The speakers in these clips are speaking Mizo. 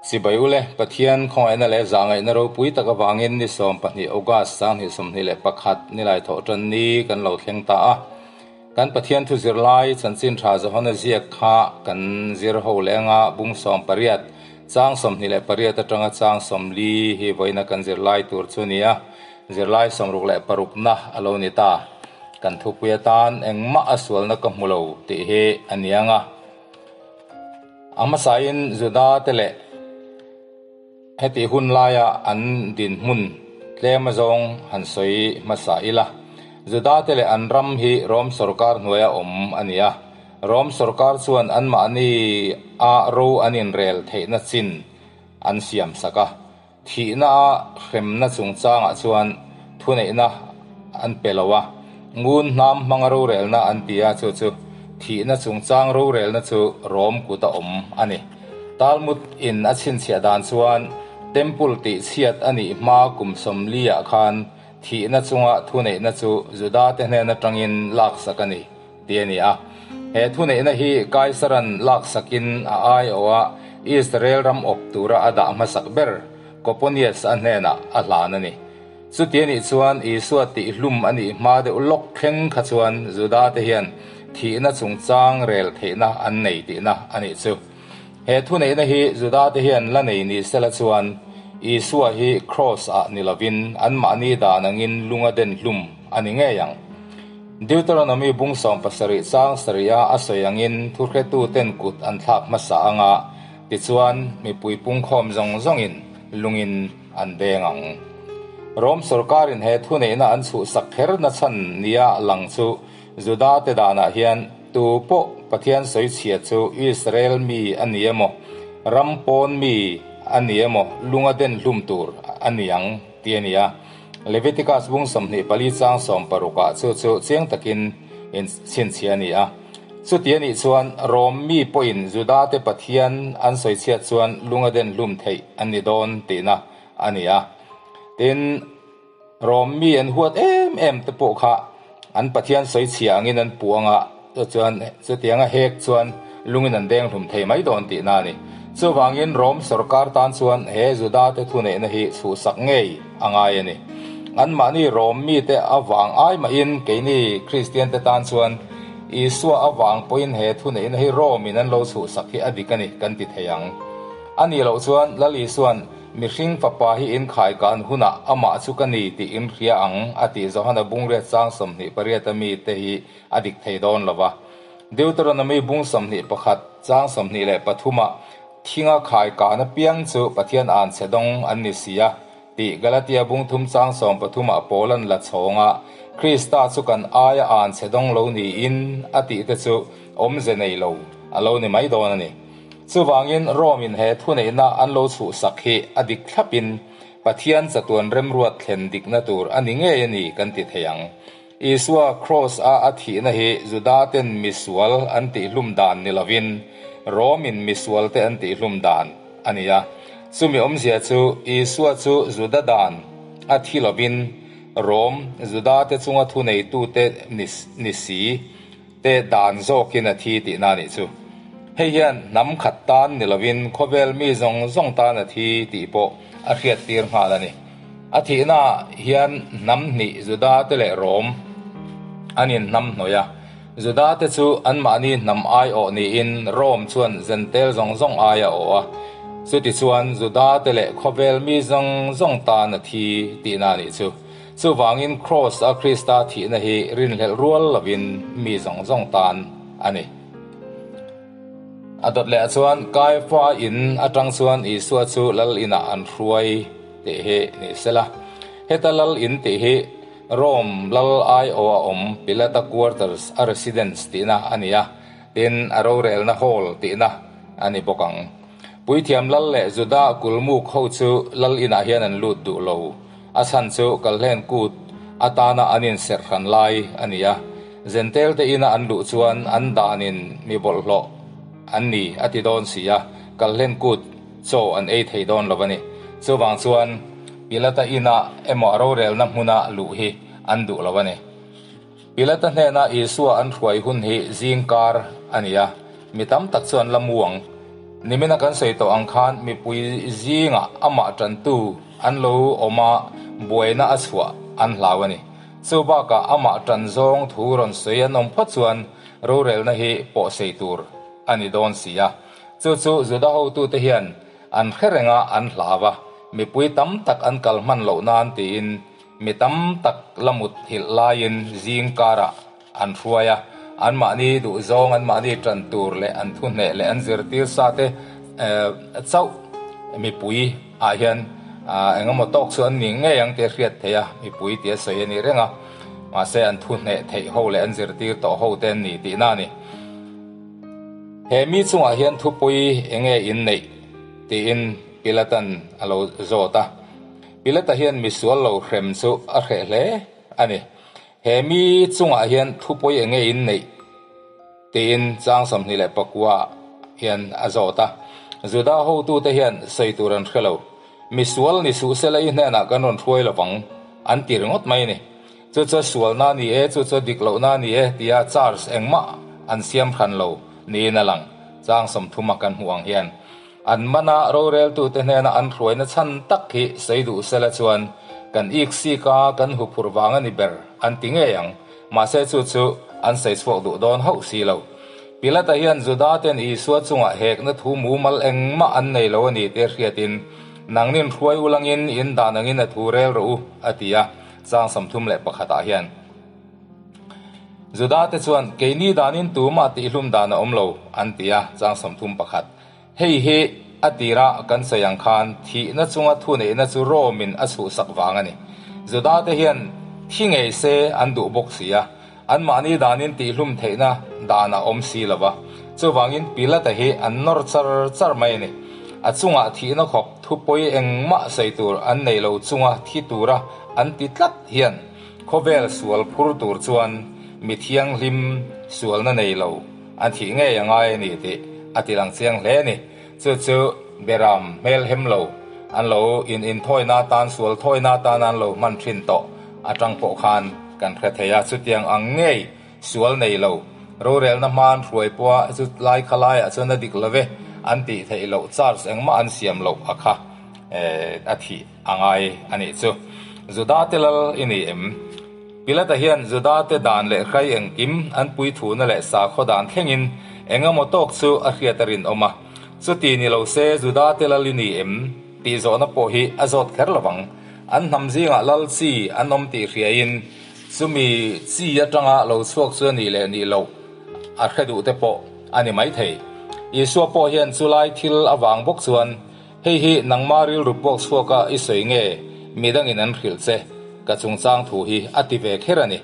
Chibai ule, Pathian khawngaihna leh zahngaihna ropui tak avangin ni 12 August 2021 nilai thawh tan ni kan lo thleng ta a. Kan Pathian thu zirlai chanchin tha Johana ziak kha kan zir ho leh anga bung 18 chang 28 atanga chang 40 hi vawiina kan zirlai tur chu a ni a, zirlai 66 na a lo ni ta. Kan thupui atan engmah a sualna ka hmu lo tih hi a ni anga. A hmasain Juda te leh heti hun laia an dinhmun tlem azawng han sawi hmasa ila. Juda te leh an ram hi Rom sorkar hnuaia awm a ni a. Rom sorkar chuan anmahni a ro an inrel theihna chin an siam sak a. Thihna a hremna chungchangah chuan thuneihna an pe lo a, ngun hnam hmanga rorelna an ti a, chu chu thihna chungchang rorelna chu Rom kut a awm a ni. Talmud in a chhinchhiah dan chuan Temple tih chhiat a nih hma kum 40 ah khan thihna chunga thuneihna chu Juda te hnen atangin laksak a ni tih a ni a. He thuneihna hi Kaisaran laksakin a aiawh a Israel ram awp tura a dah hmasak ber Coponius a hnenah a hlan a ni. Chuti anih chuan Isua tihhlum a nih hma deuh lawk thleng kha chuan Juda te hian thihna chungchang rel theihna an nei tihna a nih chu. He thuneihna hi Juda te hian la nei ni sela chuan Isua hi Kraws ah ni lovin anmahni dan angin lunga den hlum a ni ngei ang. Deuteronomy bung 17 chang sarih a a sawi angin thuhretu ten kut an thlak hmasa anga tichuan mipui pungkhawm zawng zawngin lungin an deng ang. Rom sorkarin he thuneihna an chhuhsak kher na chhan nia lang chu Juda te danah hian tu pawh Pathian sawi chhia chu Israel mi a ni emaw, ram pawn mi a ni emaw lunga den hlum tur a ni ang tih a ni a. Leviticus bung 24 chang 16 ah chu chu chiang takin in chhinchhiah a ni a. Chuti a nih chuan Rom mi pawhin Juda te Pathian an sawi chhiat chuan lunga den hlum theih an ni dawn tihna a ni a. Tin, Rom mi an huat em em te pawh kha an Pathian sawi chhia angin an puh anga chuan chutianga hek chuan lungin an deng hlum thei mai dawn tihna a ni. Chuvangin Rom sorkar tan chuan he Juda te thuneihna hi chhuhsak ngei a ngai a ni. Anmahni Rom mite avang ai mahin keini Kristian te tan chuan Isua avang pawhin he thuneihna hi Rom-in an lo chhuhsak hi a dik a ni kan ti thei ang. A nih loh chuan Lal Isua'n Mihring fapa hi inkhai kan hunah amah chu ka ni tih in hria ang a tih Johana bungriat chang 28 a mite hi a dik thei dawn lo va. Deuteronomy bung 21 chang 23 ah thinga khai kan apiang chu Pathian an chhe dawng an ni si a tih Galatia bung 3 chang 13 ah Paul an la chhawng a, Krista chu kan aia an chhe dawng lo niin a tih te chu awmze nei lo a lo ni mai dawn a ni. Chuvangin Rome in he thuneihna an lo chhuhsak hi a dik thlapin Pathian chatuan remruat thlen dikna tur a ni ngei a ni kan ti thei ang. Isua Kraws a a thihna hi Juda ten misual an tihhlum dan ni lovin Rome in misual te an tihhlum dan a ni a. Chumi awmzia chu Isua chu Juda dan a thi lovin Rome Juda te chunga thuneitute ni si te dan zawkin a thi tihna a nih chu. Hei hian hnam khat tan ni lovin khawvel mi zawng zawng tan a thi tih pawh a hriat tir nghal a ni. A thihnaah hian hnam hnih Juda te leh Rom an inhnam hnawih a. Juda te chu anmahni hnam aiawh niin Rom chuan Zentel zawng zawng ai a awh a. Chutichuan Juda te leh khawvel mi zawng zawng tan a thi tihna a nih chu. Chuvangin Kraws a Krista thihna hi rinhlelh rual lovin mi zawng zawng tan a ni. A dawt leh ah chuan Kaifa in atang chuan Isua chu lal inah an hruai tih hi ni sela. Heta lal in tih hi Rome lal aiawh a awm Pilata quarters a residence tihna a ni a, tin a rorelna hall tihna a ni bawk ang. Puithiam lal leh Juda kulmuk ho chu lal inah hian an lut duh lo. A chhan chu kalhlen kut atana an inserh hran lai a ni a, Zentel te ina an luh chuan an danin mi bawlhhlawh an ni a ti dawn si a, kalhlen kut chaw an ei thei dawn lo a ni. Chuvang chuan Pilata ina emaw a rorelna hmuna luh hi an duh lo a ni. Pilata hnena Isua an hruai hun hi zingkar a ni a, mi tam tak chuan la mu ang. Nimina kan sawi tawh ang khan mipui zingah amah tantu an lo awm a, buaina a chhuah an hlau a ni. Chu bakah amah tan zawng thu rawn sawi an awm phawt chuan rorelna hi pawhsei tur a ni dawn si a. Chu chu Juda hotute hian an hre reng a, an hlau a, mipui tam tak an kal hman loh nan tiin mi tam tak la mut hilh laiin zing karah an hruai a, anmahni duhzawng, anmahni tan tur leh an thuhneh leh an zirtir sa te chauh mipui ah hian engemaw tawk chu an ni ngei ang tih a hriat theih a, mipui tih a sawi a ni reng a, mahse an thuhneh theih ho leh an zirtir tawh ho te an ni tihna a ni. He mi chungah hian thupui enge in neih? tiin Pilatan a lo zawt a. Pilata hian misual lo hrem chu a hreh hle a ni. He mi chungah hian thupui enge in neih? tiin chang 29 hian a zawt a. Juda hotute hian sawi tur an hre lo. Misual ni suh sela i hnenah kan rawn hruai lovang an ti ringawt mai a ni. Chu chu sualna a ni e, chu chu dik lohna a ni e tia charge engmah an siam hran lo niin a lang. Chang 30 a kan hmuh ang hian an mana roreltute hnena an hruaina chhan tak hi sawi duh sela chuan kan ik sik a, kan huphurh vang a ni ber an ti ngei ang. Mahse chu chu an sawi chhuak duh dawn hauh si lo. Pilata hian Juda ten Isua chungah hekna thu mumal engmah an nei lo a ni tih a hriatin, Nangnin hruai ulangin in dan angin a thu rel rawh u, a ti a. Chang 31 ah hian Juda te chuan keini danin tumah tihhlum dan a awm lo an ti a, chang 31. Hei hi a tira kan sawi ang khan thihna chunga thuneihna chu Rome in a chhuhsak vang a ni. Juda te hian thi ngei se an duh bawk si a, anmahni danin tihhlum theihna dan a awm si lo va. Chuvangin Pilate hi an nawr char char mai a ni. A chungah thihna khawp thupawi engmah sawi tur an nei lo chunga thi tura an ti tlat hian khawvel sual phur tur chuan mi thianghlim sualna nei lo an thih ngei a ngai a ni tih a ti lang chiang hle a ni. Chu chu Beram hmel hem lo an lo in inthawina atan sual thawina atan an lo hman thin tawh atang pawh khan kan hre thei a, chutiang ang ngei Sual nei lo. Rorelna hman hruai pawha chu lai kha laiah chuan a dik lo ve, an tih theih loh charge engmah an siam loh a kha a thih a ngai a nih chu. Juda te lal i ni em? Pilata hian Juda te dan leh hrai engkim an puithuna leh sakhaw dan thlengin eng emaw tawk chu a hriat a rinawm a. Chuti ni lo se Juda te lal i ni em? tih zawhna pawh hi a zawt kher lo vang. An hnam zingah lal chi an awm tih hriain Chumi chi atanga lo chhuak chu a nih leh nih loh a hre duh te pawh a ni maithei. Isua pawh hian chulai thil avang bawk chuan, Hei hi nangma rilru puak chhuaka i sawi nge midangin an hrilh che, ka chungchang thu hi a ti ve kher a ni.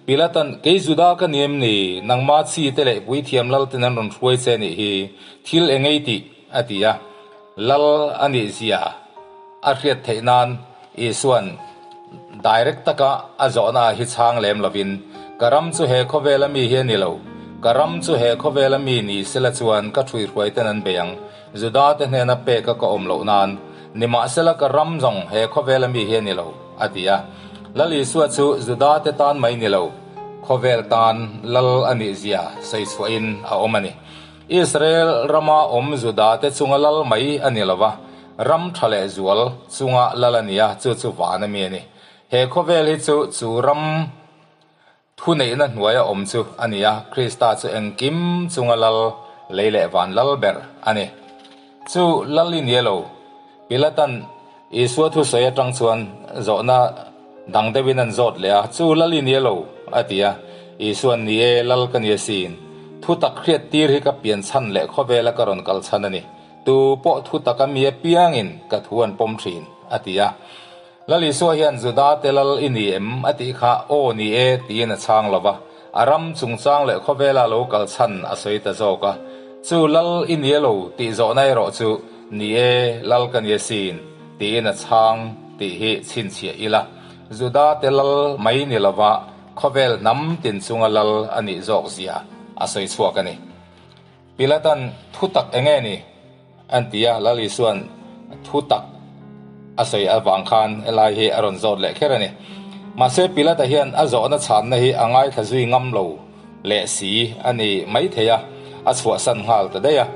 Pilatan, Kei Juda ka ni em ni? Nangma chi te leh puithiam lalten an rawn hruai che nih hi, thil engei tih? a ti a. Lal a nih zia a hriat theih nan Isua'n direct taka a zawhna ah hi chhang lem lovin, Ka ram chu he khawvela mi hi a ni lo, ka ram chu he khawvela mi ni sela chuan ka ṭhuihruai ten an bei ang, Juda te hnena peka ka awm loh nan, nimahsela ka ram zawng he khawvela mi hi a ni lo, a ti a. Lal Isua chu Juda te tan mai ni lo, khawvel tan Lal a nih zia sawi chhuahin a awm a ni. Israel rama awm Juda te chunga lal mai a ni lo va, ram tha leh zual chunga lal a ni a, chu chu van a mi a ni. He khawvel hi chu chu ram thuneihna hnuaia awm chu a ni a, Krista chu engkim chunga lal, lei leh van lal ber a ni. Chu lal i ni lo. Pilatan Isua thusawi atang chuan zawhna dang deuhin an zawt leh a, Chu lal i ni lo, a ti a. Isua'n, Ni e, lal ka ni asin. Thu tak hriat tir hi ka pian chhan leh khawvela ka rawn kal chhan a ni. Tu pawh thu taka mi apiangin ka thu an pawm thin, a ti a. Lal Isua hian Juda te lal i ni em? a tih kha, Aw ni e, tiin a chhang lo va. A ram chungchang leh khawvela lo kal chhan a sawi ta zawk a. Chu lal i ni lo tih zawhna erawh chu, Ni e, lal ka ni asin, tiin a chhang tih hi chhinchhiah ila. Juda te lal mai ni lova khawvel hnam tin chunga lal a nih zawk zia a sawi chhuak a ni. Pilatan thu tak enge ni? An ti a, Lal Isua'n thu tak a sawi avang khan helai hi a rawn zawt leh kher a ni. Mahse Pilata hian a zawhna chhanna hi a ngaithla zui ngam lo leh si a ni maithei a, a chhuahsan nghal ta daih a.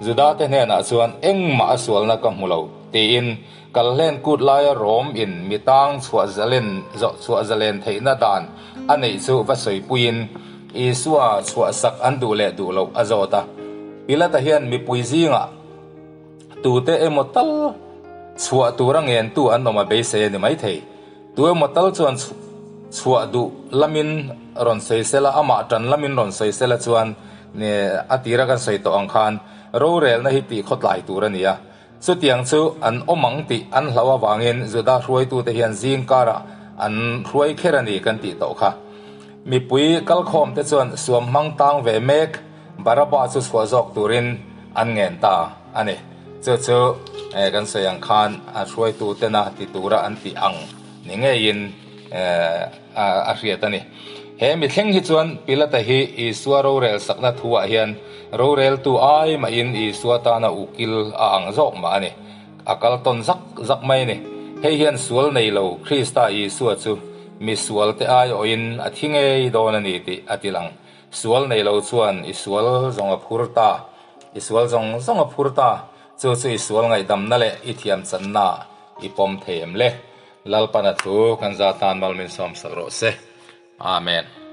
Judate hnenah chuan, Engmah a sualna ka hmu lo, tiin Kalhlen kut laia Rom in mi tang chhuah zalen chhuah zalen theihna dan a neih chu va sawipuiin Isua chhuahsak an duh leh duh loh a zawt a. Pilata hian mipui zingah tute emaw tal chhuah tura ngentu an awm a beisei a ni maithei. Tu emaw tal chuan chhuah duh lamin rawn sawi sela, amah tan lamin rawn sawi sela chuan a tira kan sawi tawh ang khan rorelna hi tih khawtlai tur a ni a. Chutiang chu an awm ang tih an hlauh avangin Juda hruaitute hian zing karah an hruai kher a ni kan tih tawh kha. Mipui kalkhawmte chuan suam hmang tang ve mek Baraba chu chhuah zawk turin an ngen ta a ni. Chu chu kan sawi ang khan a hruaitutena ti tura an tih ang ni ngeiin a hriat a ni. He mi thleng hi chuan Pilata hi Isua rorel sakna thuah hian roreltu ai mahin Isua tana ukil a ang zawk mah a ni. A kal tawn zak zak mai a ni. Hei hian sual nei lo Krista Isua chu mi sualte aiawhin a thi ngei dawn a ni tih a ti lang. Sual nei lo chuan i sual zawng a phur ta. I sual zawng zawng a phur ta. Chu chu i sual ngaihdamna leh i thiamchanna i pawm thei em le? Lalpana thu kan za tan mal min sawmsak rawh se. Amen.